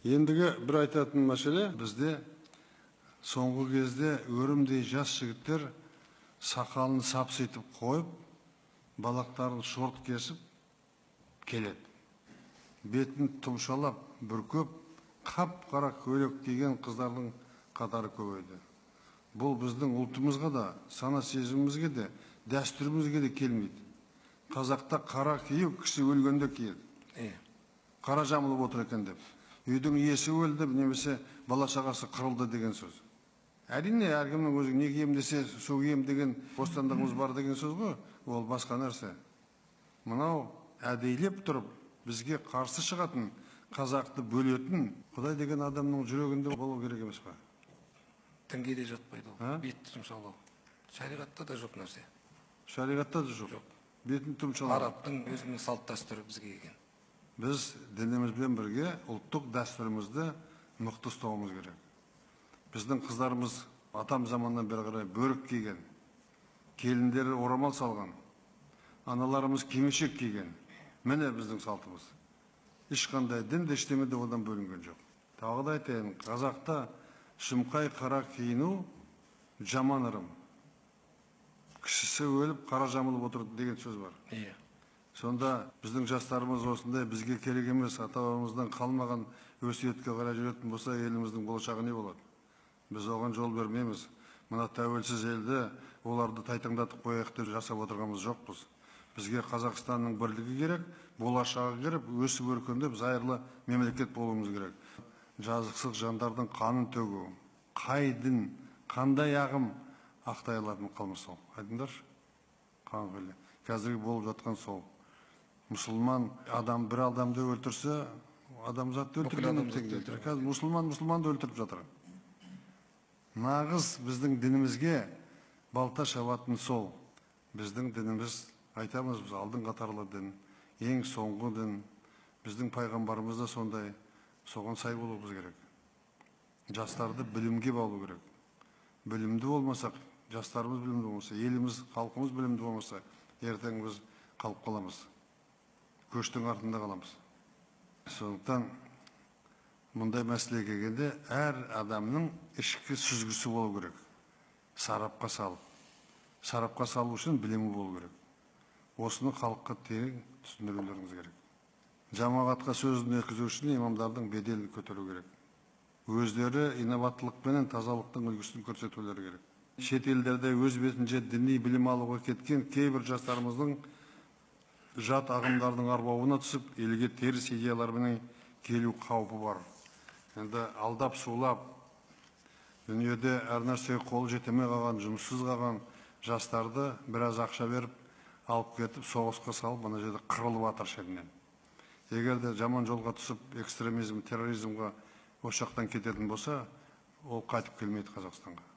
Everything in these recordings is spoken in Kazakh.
Ендігі бір айтатын мәселе, бізде соңғы кезде өрімдей жас жігіттер сақалын сапситып қойып, балақтарын шорт кесіп келеді. Бетін тұмшалап, бүркеп, қап-қара көйлек киген қыздардың қатары көбейді. Бұл біздің ұлтымызға да, сана сезімімізге де, дәстүрімізге де келмейді. Қазақта қара кию кісі өлгенде киеді. Қара жамылып отыр екен деп. Үйдің иесі өлді, немесе бала шағасы қырылды деген сөз. Әрине, әркімнің өзі не кием десе, со кием деген бостандығымыз бар деген сөз ғой, ол басқа нәрсе. Мынау әдейілеп тұрып бізге қарсы шығатын, қазақты бөлетін Құдай деген адамның жүрегінде болу керек емес па? Дінге де жатпайды ол, бетті тұмшалау. Шариғатта да жоқ нәрсе. Шариғатта да жоқ. Бетін тұмшалау. Арабтың өзінің салт дәстүрі бізге келген. Біз дінімізбен бірге ұлттық дәстүрімізді мықты ұстауымыз керек. Біздің қыздарымыз атам заманнан бері қарай бөрік киген, келіндері орамал салған, аналарымыз кимешек киген. Міне біздің салтымыз. Ешқандай дін де ештеме де одан бөлінген жоқ. Тағы да айтайын, қазақта шымқай қара киіну жаман ырым. Кішісі өліп қара жамылып отыр деген сөз бар. Сонда біздің жастарымыз осындай бізге керек емес, ата-бабамыздан қалмаған өсиетке қарай жүретін болса, еліміздің болашағы не болады? Біз оған жол бермейміз. Мына тәуелсіз елді оларды тайтаңдатып қояйық деп жасап отырғанымыз жоқпыз. Бізге Қазақстанның бірлігі керек, болашағы керек, өсіп өркендеп зайырлы мемлекет болуымыз керек. Жазықсыз жандардың қанын төгу, қай дін, қандай ағым ақтай алатын қылмыс ол? Айтыңдаршы, қан құйлы. Қазіргі болып жатқан сол. Мұсылман адам бір адамды өлтірсе, адамзатты өлтірген тең. Қазір мұсылман мұсылманды өлтіріп жатыр. Нағыз біздің дінімізге балта шабатын сол. Біздің дініміз, айтамыз біз, алдың қатарлы дін, ең соңғы дін. Біздің пайғамбарымыз да сондай, соған сай болуымыз керек. Жастарды білімге баулу керек. Білімді болмасақ, жастарымыз білімді болмаса, еліміз, халқымыз білімді болмаса, ертең біз қалып қаламыз. Көштің артында қаламыз. Сондықтан мұндай мәселе келгенде әр адамның ішкі сүзгісі болу керек. Сарапқа салып. Сарапқа салу үшін білімі болу керек. Осыны халыққа терең түсіндірулеріңіз керек. Жамағатқа сөзін өткізу үшін имамдардың беделін көтеру керек. Өздері инабаттылық пенен тазалықтың үлгісін көрсетулері керек. Шет елдерде өз бетінше діни білім алуға кеткен кейбір жастарымыздың жат ағымдардың арбауына түсіп, елге теріс идеялармен келу қаупі бар. Енді алдап сулап, дүниеде әр нәрсеге қолы жетемей қалған, жұмыссыз қалған жастарды біраз ақша беріп, алып кетіп, соғысқа салып, ана жерде қырылып жатыр шетінен. Егер де жаман жолға түсіп, экстремизм, терроризмға осы жақтан кететін болса, ол қайтып келмейді Қазақстанға.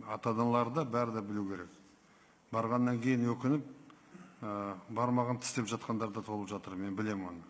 Ата-аналар да бәрі де білу керек. Барғаннан кейін өкініп, бармағын тістеп жатқандар да толып жатыр, мен білемін оны.